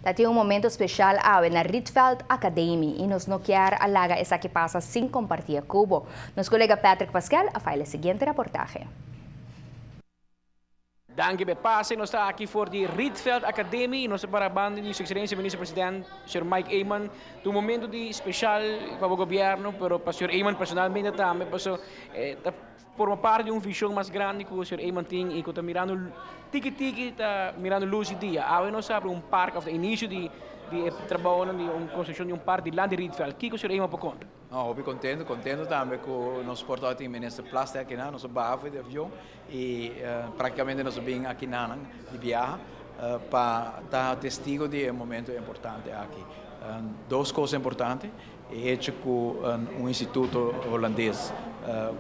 Tabatin un momento special awe na Rietveld Academie y nos no kier a laga esaki pasa sin comparti cu bo. Nos colega Patrick Pascal a traha e siguiente reportahe. Danki pa pase, nos ta aki for di Rietveld Academie, nos ta para banda di Su Excelencia Minister President, Sr. Mike Eman, un momento di special pa e gobierno, pero pa Sr. Eman personalmente tambe, paso ta forma parti di un vision mas grandi cu Sr. Eman tin y cu ta mirando tiki tiki, ta mirando luz di dia. Awe nos a habri un parke, of inicio di trabou di un construccion di un parke dilanti di Rietveld. Kico Sr. Eman por conta? No, hopi contento, contento tambe cu nos por tin minister Plasterk aki, nos a baha di avion y practicamente nos a bin aki na di biaha pa ta testigo di un momento importante aki. Dos cos importante: e hecho cu un instituto hulandes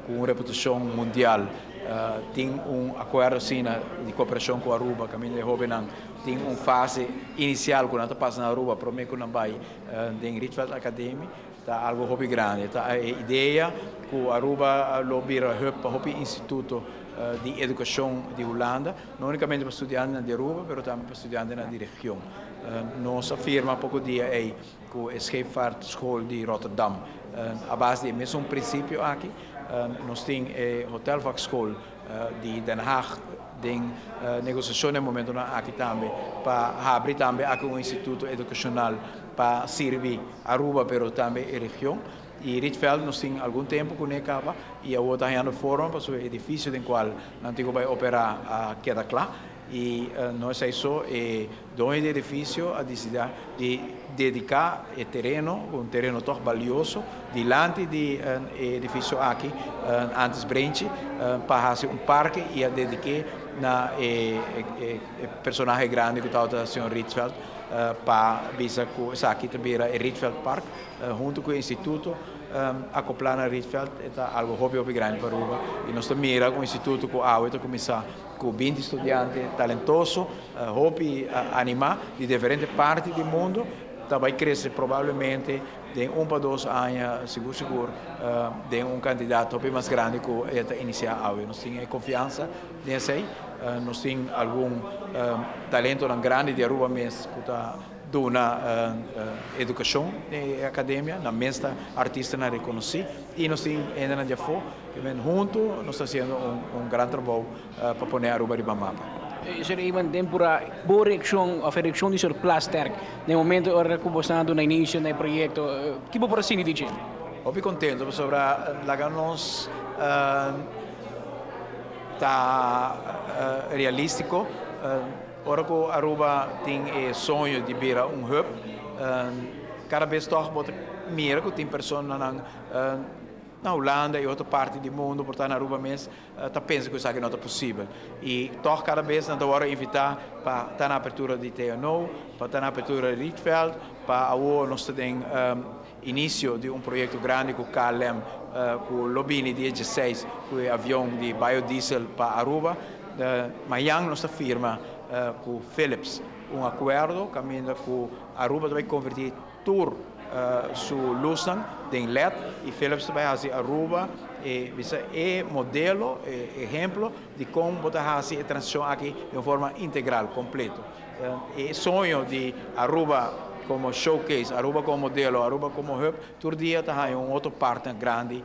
cu un reputacion mundial tin un acuerdo asina di cooperacion cu Aruba, caminda e hobennan tin un fase inicial cu nan ta pasa na Aruba, prome cu nan bay den Rietveld Academie, ta algo hopi grandi. Ta e idea cu Aruba lo bira hub pa hopi instituto di educacion di Hulanda, no unicamente pa studiantenan di Aruba, pero tambe pa studiantenan di region. Nos a firma poco dia ey cu e Scheepvaartschool di Rotterdam, a base di mesun principio aki. Nos tin e Hotelvakschool di Den Haag den negociacion e momento aki tambe pa habri tambe aki un instituto educacional pa sirbi Aruba, pero tambe e region. Y Rietveld nos tin algun tempo cu ne caba y awor ta hayando forma pa e edificio den cual nan tin bay opera a keda cla y no ta esey, e doño di edificio a dicidi di dedica e tereno, un tereno toch valioso, dilanti di e edificio aki, antes Brentje, pa haci un parke y a dedica na e personahe grandi cu ta señor Rietveld, pa bisa cu esaki tambe e Rietveld Park, hunto cu e instituto acopla na Rietveld, ta algo hopi hopi grandi pa Aruba y nos mira cu e instituto cu awe ta cuminsa cu 20 studiante talentoso, hopi anima di diferente parti di mundo, ta bay crece probablemente den 1 pa 2 aña, sigur sigur, den un cantidad hopi mas grandi cu ta inicia awe. Nos tin confiansa den esey, nos tin algun talento grandi di Aruba mes cu ta duna educacion den academia, nan mes ta artistanan reconoci, y nos tin ainda di afo, cu hunto nos ta haciendo un gran trabou pa pone Aruba riba mapa. Sr. Eman, den pura bo reaccion, of reaccion di Sr. Plasterk, na momento ora cu bo na inicio di e proyecto, kico por asina di? Hopi contento sobre laga nos ta realistico. Ora cu Aruba tin e soño di bira un hub, cada bes toch bo ta mira cu tin personanan na Hulanda y otro parti di mundo, por ta na Aruba mes, ta pensa cu esaki no ta posibel. Y toch cada bes nan ta invita pa ta na apertura di TNO, pa ta na apertura di Rietveld, pa awor nos tin inicio di un proyecto grandi cu KLM, cu lo bini dia 16, cu e avion di biodiesel pa Aruba. Mañan nos ta firma cu Philips un acuerdo, caminda cu Aruba ta bay converti tur su luznan den LED y Philips ta bay haci Aruba e, e modelo, e ehempel di con bo ta haci e transicion aki di un forma integral, completo. E soño di Aruba como showcase, Aruba como modelo, Aruba como hub, tur dia ta un otro partner grandi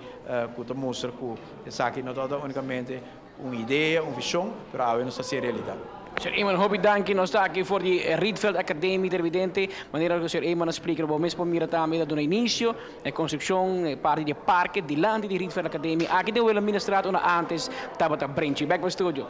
cu ta mustra cu esaki no ta unicamente un idea, un vision, pero awe nos ta haci realidad. Sr. Eman, hopi danki. Nos ta aki for di Rietveld Academie, evidente. Manera cu Sr. Eman a splica, bo mes por mira tambe na inicio, e construccion, parti di parke, dilanti di Rietveld Academie. Aki den Wilhelminastraat, unda antes tabata Brentje. Back pa studio.